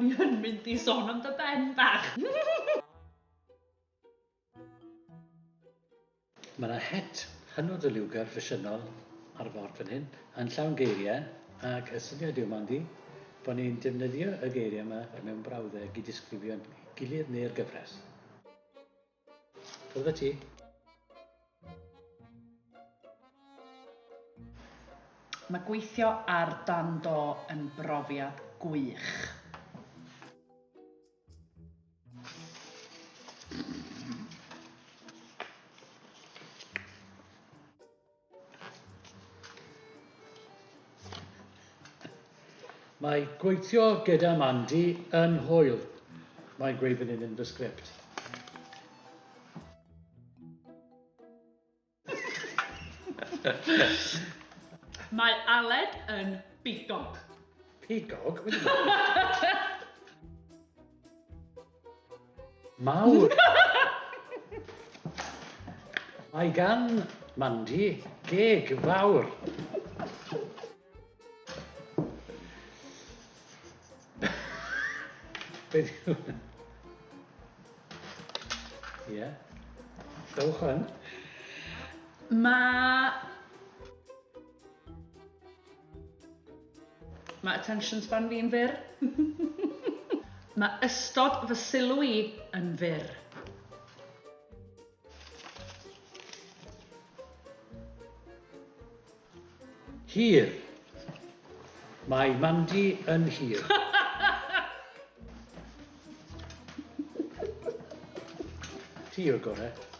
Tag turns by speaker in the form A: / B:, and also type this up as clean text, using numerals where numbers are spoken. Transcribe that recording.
A: O'n i yn mynd i sôn am dy ben bach.
B: Mae yna het hynod o liwgar ffasiynol ar y bord fan hyn, yn llawn geiriau, ac y syniad yw, Mandy, bod ni'n defnyddio y geiriau yma mewn brawddeg i disgrifio'n gilydd neu'r gyfres. Ffwrdd â ti.
A: Mae gweithio ar Dan Do yn brofiad gwych.
B: Mae gweithio gyda Mandy yn hwyl. Mae'n gweud fan hyn yn fy sgript.
A: Mae Aled yn bigog.
B: Pigog? Mawr! Mae gan Mandy geg fawr. Beth yw hwnna? Ie. Dowch yn.
A: Mae... Mae attention span fi'n fyr. Mae ystod fy sylw i yn fyr.
B: Hir. Mae Mandy yn hir. Ti yw'r gorau.